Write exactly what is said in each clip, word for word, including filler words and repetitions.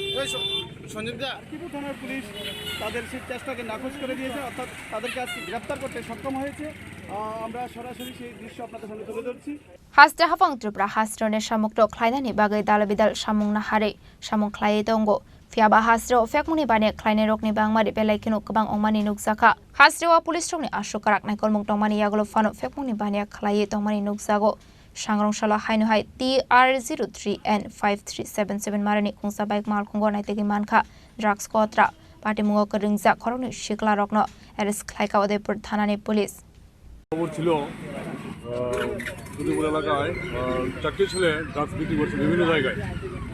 ওই স-, সঞ্জীব দা। আরকিপুর থানার পুলিশ তাদের সেই চেষ্টাকে নাকচ করে দিয়েছে, অর্থাৎ তাদেরকে আজকে গ্রেপ্তার করতে সক্ষম হয়েছে। আহ, আমরা সরাসরি সেই দৃশ্য আপনাদের সামনে তুলে ধরছি। Haste hapang Tripura haste-o nesha mukto khlainani bagwi dal bidal samung naharwi samung khlaiwi tongo. Phiya ba haste-o phekmungni baniya khlainairokni bangmari belai kheno kwbang wngmani nukjakha. Haste-o police-rokni aswk kwrak naikolmung tongmani yagulo phano phekmungni baniya khlaiwi tongmani nukjago. Sangrong salo haino hai T R zero three N five three seven seven marani khungsa bike malkhungo naitugwi mankha drugs kotra. Patimungo kwrwngjak khoroknwi siklarokno arrest khlaikha Udaipur thanani police. খবর ছিল, আহ, উদয়পুর এলাকায়, আহ, চারটি ছেলে ড্রাগস বিক্রি করছে বিভিন্ন জায়গায়।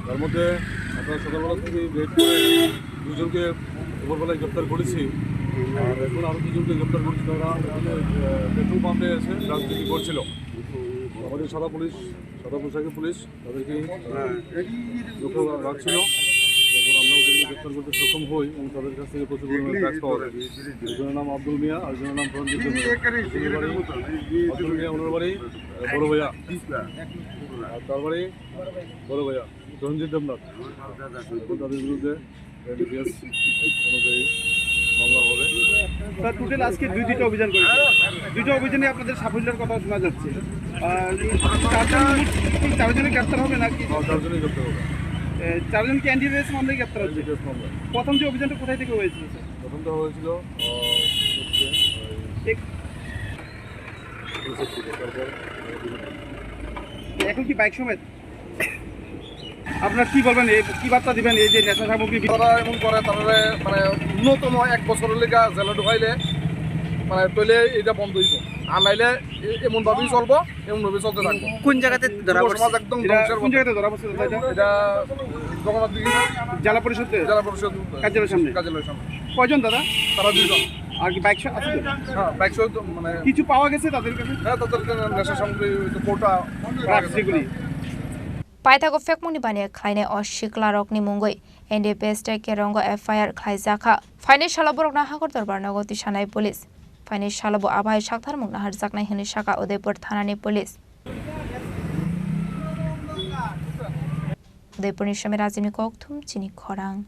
তার মধ্যে আমরা সকালবেলা থেকে রেড করে দুজনকে দুপুরবেলায় গ্রেপ্তার করেছি। আর এখন আরও দুজনকে গ্রেপ্তার করছি, তারা এখানে, আহ, পেট্রোল পাম্পে এসে ড্রাগস বিক্রি করছিল। আমাদের সাদা পুলিশ, সাদা পোশাকের পুলিশ তাদেরকে, আহ, লক্ষ্য রাখছিল। তারপর আমরা ওদেরকে গ্রেপ্তার করতে সক্ষম হই এবং তাদের কাছ থেকে প্রচুর পরিমাণে ড্রাগস পাওয়া যায়। একজনের নাম আব্দুল মিয়া, আরেকজনের নাম প্রঞ্জিত মিয়া। আব্দুল মিয়া ওনার বাড়ি, আহ, বড় ভাইয়া। আর তার বাড়ি বড় ভাইয়া, রঞ্জিত দেবনাথ। তাদের বিরুদ্ধে এনডিপিএস অনুযায়ী মামলা হবে। স্যার, টোটাল আজকে দুই দুইটা অভিযান করেছে। দুইটা অভিযানে আপনাদের সাফল্যের কথা শোনা যাচ্ছে। আহ, চারজন মোট কি চারজনই গ্রেপ্তার হবে নাকি? হ্যাঁ, চারজনই গ্রেপ্তার হবে। এ, চারজন কি এনডিপিএস মামলায় গ্রেপ্তার হচ্ছে? এনডিপিএস মামলা। প্রথম যে অভিযানটা কোথায় থেকে হয়েছিল, স্যার? প্রথমটা হয়েছিল, আহ, হচ্ছে, ওই এক- তারপর এখন কি বাইক সমেত? আপনারা কি বলবেন, এই কি বার্তা দিবেন এই যে নেশা সামগ্রী বি- তারা এমন করে, তারা মানে ন্যূনতম এক বছরের লেগা জেলে ঢুকাইলে, মানে তইলে এটা বন্ধ হইব, আর নাইলে এ-, এমন ভাবেই চলবো, এমন ভাবে চলতে থাকবো। কোন জায়গাতে ধরা যুব পড়ছে? সমাজ একদম এটা ধ্বংসের কোন পথে। জায়গাতে ধরা পড়ছে দাদা এটা? এটা জগন্নাথ দিঘি জেলা পরিষদে? জেলা পরিষদ কার্যালয়ের সামনে? কার্যালয়ের সামনে। কয়জন দাদা? তারা দুইজন। আর কি বাইক সহ আছে তো? হ্যাঁ, বাইক সহ তো, মানে কিছু পাওয়া গেছে তাদের কাছে? হ্যাঁ, তাদের কাছে নেশা সামগ্রী, ওই তো কোটা পাওয়া গেছে। যেগুলি। Paithago phekmungni baniya khlainai o siklarokni mungwi N D P S tei Kerongo F I R khlaijakha. Phainai salo borokno Hangkor Dorbar nogo tisanai police. Phainai salo bo abai saktharmung naharjaknai hwnwi sakha Udaipur thanani police. Udaipurni Somi Rajibni kokthum chini khorang.